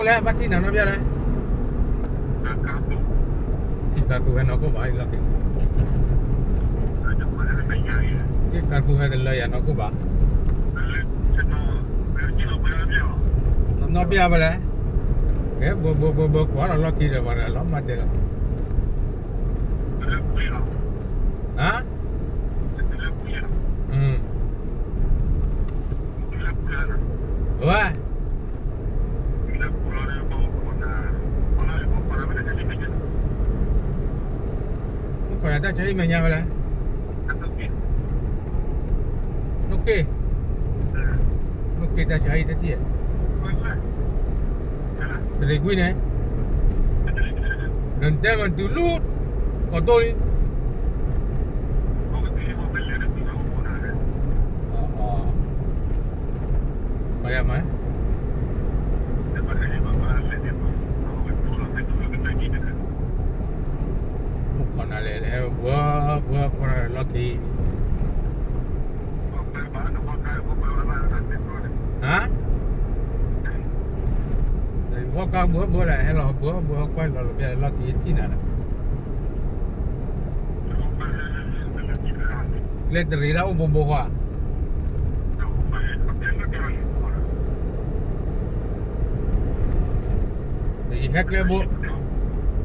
လဲၣ် ဘၣ်ထံၣ်နၤနီတဘျီလဲၣ်. ထံၣ်ကါသူဝဲနီၢ်ကီၢ်ဘၣ်လီၤက့ၤ, ထံၣ်ကါသူဝဲတလၢယၤနီၢ်ကီၢ်ဘၣ်, နီၢ်ဘၣ်ဘၣ်လဲၣ်, ကဲ ဘှီဘှီဘှီဘှီကွၢ်လီၤလီၢ်ခံဒီးပှၤဒီးလီၤမၤတဲလီၤ, ဟါ ဝဲ မုၣ်ကီၢ်ယၤတၢ်ဆါဟံၣ်မဲာ်ညါဝဲလဲၣ်, နိၣ်က့ၢ်, နိၣ်က့ၢ်တၢ်ဆါဟံၣ်တထံၣ်, တရံးကွံာ်န့ၣ်, ဒီးနတဲမ့ၢ်တုၤလၢ ကီၢ်ဒိၣ်လံ အိၣ်ခိးနၤလဲၣ် ဟဲဝဲ ဘှီဘှီလီၢ်ခံ, ဟါ, ဘှီကါဘှီဘှီလဲၣ် ဟဲလီၤဘှီဘှီကွၢ်လီၤလီၤဘျဲၣ်လီၢ်ခံထံၣ်နၤဒီး ကျဲတရံးဒၣ်အိၣ်ဘိဘိဃီဧါ, ယဟဲကျဲဘိ,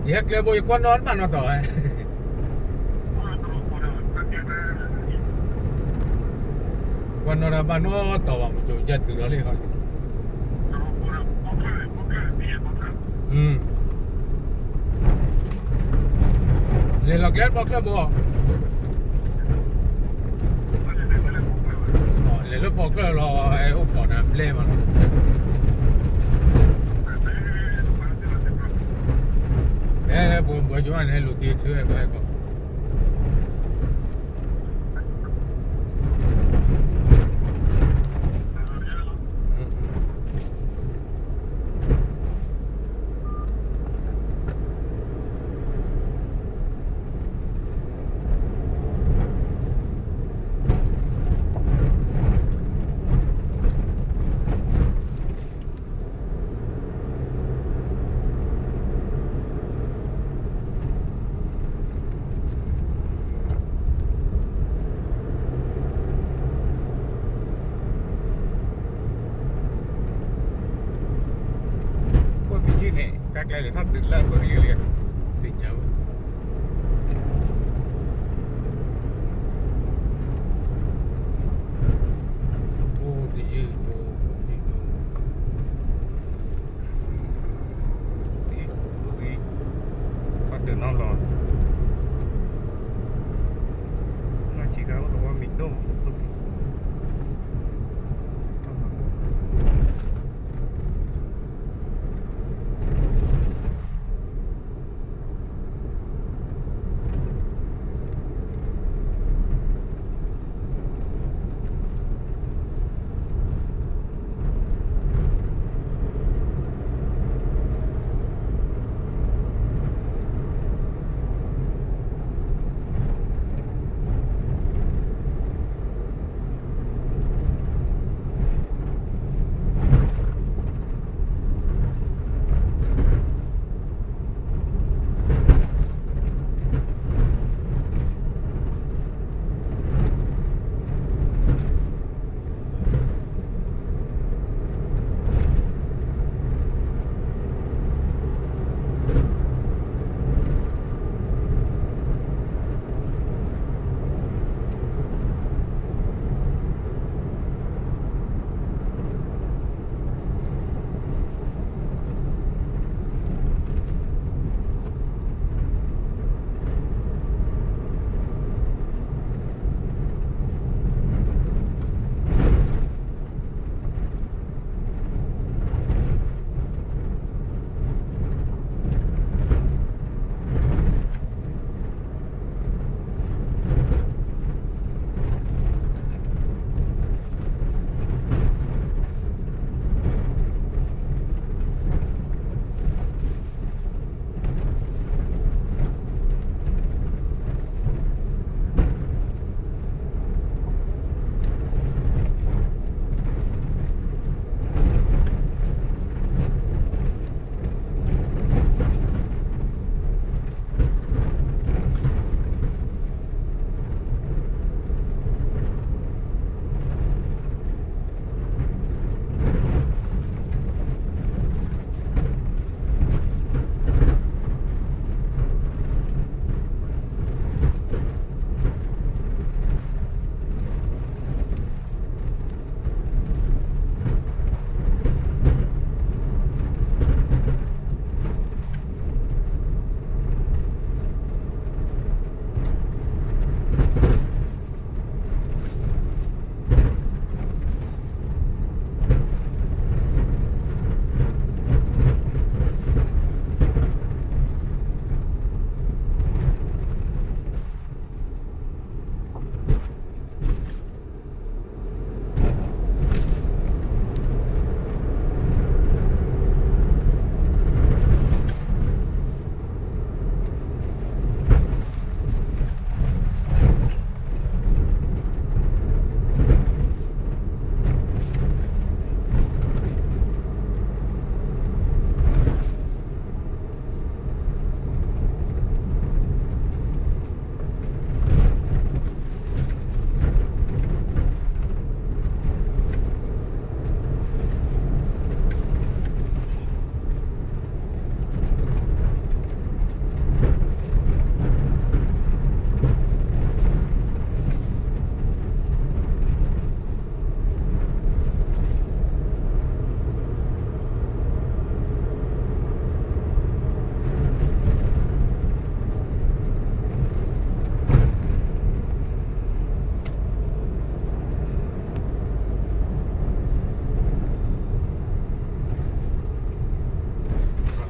ယဟဲကျဲဘိ ယကွၢ်နီၣ်တဘၣ်နီၣ်တီၢ်ဝဲ, ကွၢ်နီၣ်တဘၣ်နီၣ်တီၢ်ဘၣ် မ့ၢ်ကၠိယဲၢ်တုၤလီၤလံဃီ လဲၤလီၤကျဲလၢပီၣ်ချၢၣ်ဘိ, လဲၤလၢပီၣ်ချၢၣ်လီၤ အိၣ်ခိးနၤဘျဲၣ်မးလီၤ, ဟဲ ပှၤ ပှၤကၠိန့ၣ် ဟဲလူၤက့ၤဆၢဘၣ်ကီး ဃိၣ်သယုၢ်န့ၣ် ကါကျဲလဲၤထီၣ်တုၤလၢဃိၣ်သယုၢ်လံ, သ့ၣ်ညါဝဲ အိၣ်တယုၢ်တိ, ဘၣ်တၢ်နီၤလီၤ, နီၢ်ဆံးခါအိၣ်သဝီမံၤဒိၣ်,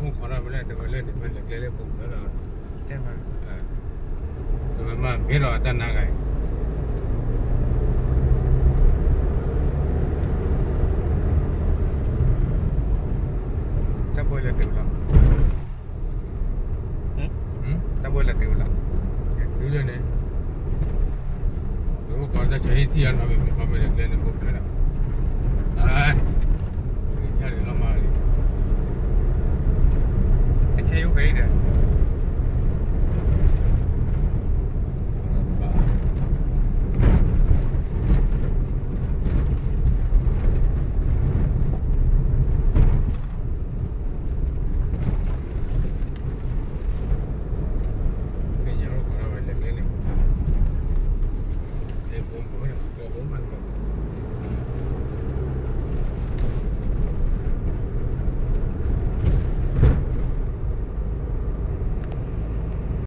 အိၣ်ခိးထီၣ်ဖဲလဲၣ် တဝဲလဲၣ်န့ၣ် ဖဲလဲၣ်ကျဲလၢပူၤဖျဲးလီၤ, တဲမး, တဝဲမ့ၢ်မ့ၢ်ဒီးတၢ်နါဂၤအံၤ, တၢ်ဘိလဲၤတုၤလီၤ, တၢ်ဘိလဲၤတုၤလီၤ, တုၤလၢန့ၣ်, တအိၣ်ကီးတၢ်ဆၢဟံၣ်ထံၣ်အနီၢ်မ့ၢ်မ့ၢ်ကီးဖဲလဲၣ်ကျဲန့ၣ် အိၣ်ဖျဲးလီၤ,